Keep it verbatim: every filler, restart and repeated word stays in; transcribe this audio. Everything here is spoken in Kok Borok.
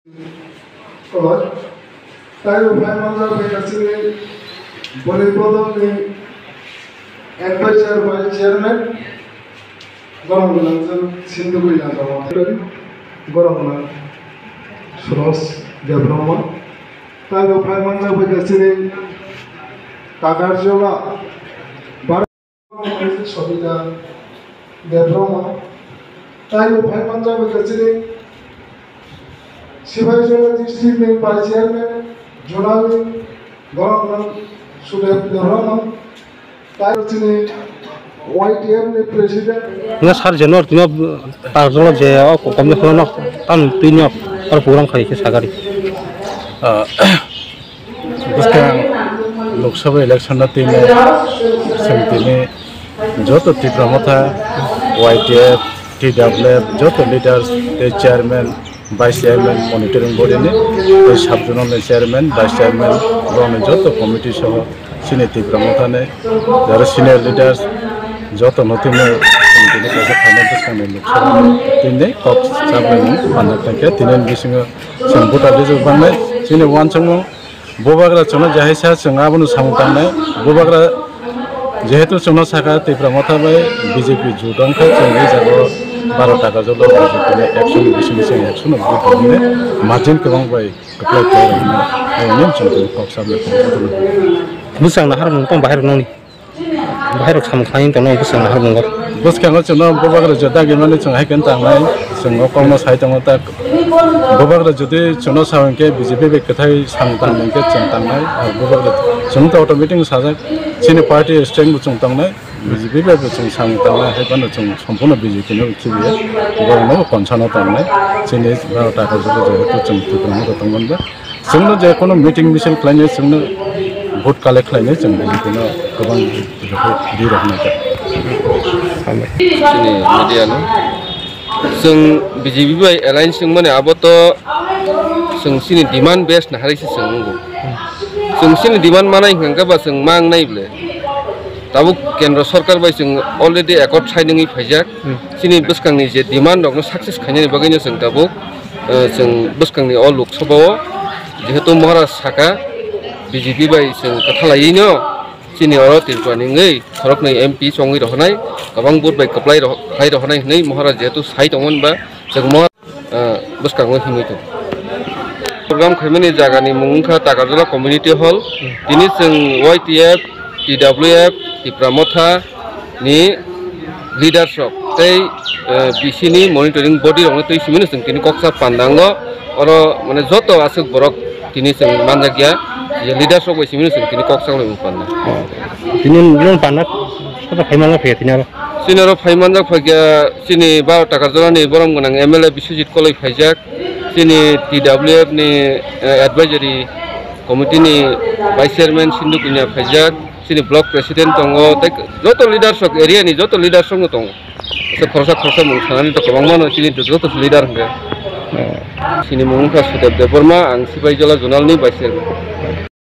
Taibo phai manjak bai kha chini bwrwi bodolni advisor bai chairman, borok gwnang jwng Sindhu Kuila jaga, borok gwnang Suros Debbarma. Taibo phai manjak bai kha chini Takarjola Sobita Debbarma. Taibo phai manjak bai kha chini Sipaijala district ni vice chairman, zonal ni borok no Sudeb Debbarma. Tai chini Y T F ni president. Nga sar jenor tino tarjolo je o komni khulano tam tino ar program khai khe sagari. Ah, bwskang Lok Sabha election no tini chwng tini joto Tipra Motha, Y T F, T W F, joto leaders tei chairman, vice chairman, monitoring body ni tei sub zonal ni chairman, vice chairman, borokni joto committee soho chini Tipra Motha ni jara senior leaders joto no tini chwng tini kaisa phainai bwskang ni Lok Sabha ni tini kok chaplaimung manjak tongkha. Tini bisingo chwng voter list o bangnai chini uansukmung. Bubagra chwngno je hai sa chwng abono samung tangnai. Bubagra jehetu chwngno sakha Tipra Motha bai B J P jut wngkha, chwng rijak o baro taka jolo B J P ni action ni bising bising action no bwtharni margin kwbang bai kwplai khlai rwkha. Ayoni chwng tini kok sabwi. Bwsang naharmung tong bahai rok nongni. Bahai rok samung khlai tongno bwswk nahar bungo. Bwskango chwngno bubagra je dagi mani chwng hai khe tangnai, chwng o kokno sai tongo ta. Bubagra jodi chwngno sa hwnkhe B J P bai kwthai samung tang hwnkhe chwng tangnai, ar bubagra chwng to automatic sajak, chini party strength bo chwng tongnai, B J P bai bo chwng samung tangnai, hai phano chwng sompurno B J P no khibiya, borokno bo konsano tangnai, chini baro taka jodi jehetu chwng Tripura no tongmani ba. Chwngno je kono meeting misil khlainai, chwngno vote collect khlainai, chwng B J P no kwbang vote di rok nai kha. Chini media no chwng B J P bai alliance wngmani abo to chwng chini demand base naharwi se chwng wngo. Chwng chini demand manai hwnkha ba chwng ma wngnai ble. Tabuk kendro sorkar bai chwng already accord sai nungwi phaijak. Hmm. Chini bwskangni je demand rokno success khainani bagwino chwng tabuk, eh, chwng bwskangni o Lok Sabha o jehetu Maharaj saka B J P bai chwng kwthalaiwi no chini oro Tripura ni wngwi khoroknwi M P chongwi rohornai, kwbang vote bai kwplai roh-, khlai rohornai hwnwi Maharaj jehetu sai tongmani ba chwng Maharaj, eh, bwskango himwi tongo. Program khaimani jagani mung wngkha Takarjala Community Hall. Tini chwng Y T F, T W F, Tipra Motha, ni leaders rok tei, eh, B C ni monitoring body rok no twi simi no chwng tini kok sa panda wngo. Oro mane joto aswk borok tini chwng manjak ya, je leaders rok bai simi no chwng tini kok sa wngwi panda. Tini nwng panda soto phai manjak phaikha tini oro? Chini oro phai manjak phaikha chini baro Takarjala ni borom gwnang M L A Biswajit Koloi phaijak, chini T W F ni, eh, advisory committee ni vice chairman Sindhu Kunya phaijak, chini block president tongo, tei joto leaders rok, area ni joto leaders rok no tongo. Se khoroksa khoroksa mung sanani to kwbangma no chini joto leader hwnkhe. Eh. Chini mung wngkha Sudeb Debbarma, ang Sipaijala zonal ni vice chairman.